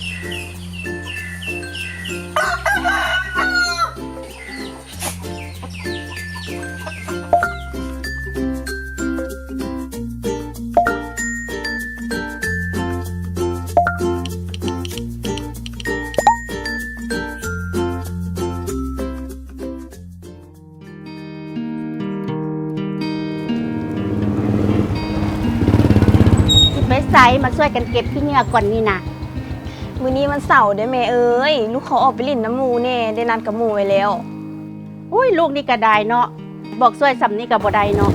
ຊິໄປໃສ? ມາຊ່ວຍກັນເກັບຂີ້ເຫຍື້ອກ່ອນນີ້ນະ. ມື້ນີ້ວັນເສົາເດ້ແມ່ເອີຍ, ລູກຂໍອອກໄປຫຼິ້ນນຳໝູ່ແດ່, ໄດ້ນັດກັບໝູ່ໄວ້ແລ້ວ. ໂອ້ຍ ລູກນີ້ກະໄດ້ເນາະ, ບອກຊ່ວຍສ່ຳນີ້ກະບໍ່ໄດ້ເນາະ.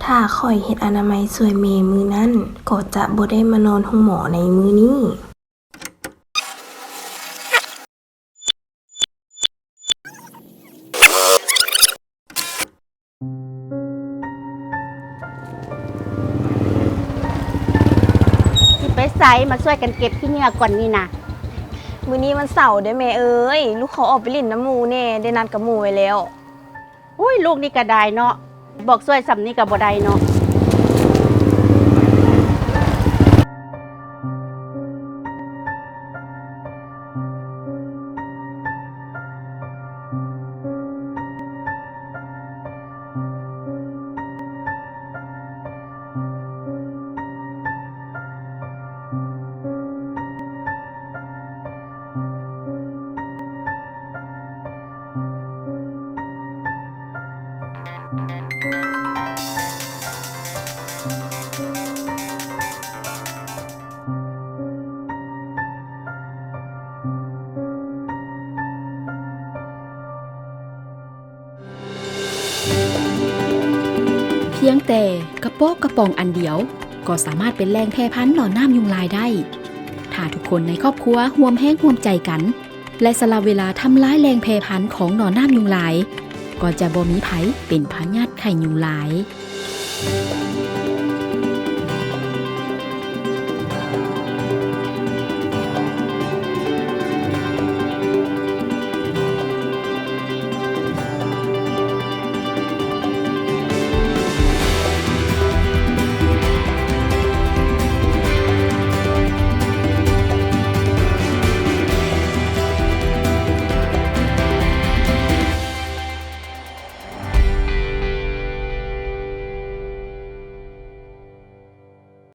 ຖ້າຂ້ອຍເຮັດອະນາໄມຊ່ວຍແມ່ມື້ນັ້ນ, ກໍຈະບໍ່ໄດ້ມານອນໂຮງໝໍໃນມື້ນີ້. ຊິໄປໃສ? ມາຊ່ວຍກັນເກັບຂີ້ເຫຍື້ອກ່ອນນີ້ນະ. ມື້ນີ້ວັນເສົາເດ້ແມ່ເອີຍ, ລູກຂໍອອກໄປຫຼິ້ນນຳໝູ່ແດ່, ໄດ້ນັດກັບໝູ່ໄວ້ແລ້ວ. ໂອ້ຍ ລູກນີ້ກະໄດ້ເນາະ, ບອກຊ່ວຍສ່ຳນີ້ກະບໍ່ໄດ້ເນາະ. ພຽງແຕ່ກະປອກກະປ໋ອງອັນດຽວ ກໍສາມາດເປັນແຫຼ່ງແຜ່ພັນໜອນນ້ຳຍຸງລາຍໄດ້. ຖ້າທຸກຄົນໃນຄອບຄົວຮ່ວມແຮງຮ່ວມໃຈກັນ ແລະ ສະຫຼະເວລາທຳລາຍແຫຼ່ງແຜ່ພັນຂອງໜອນນ້ຳຍຸງລາຍ, ກໍຈະບໍ່ມີໃຜເປັນພະຍາດໄຂ້ຍຸງລາຍ.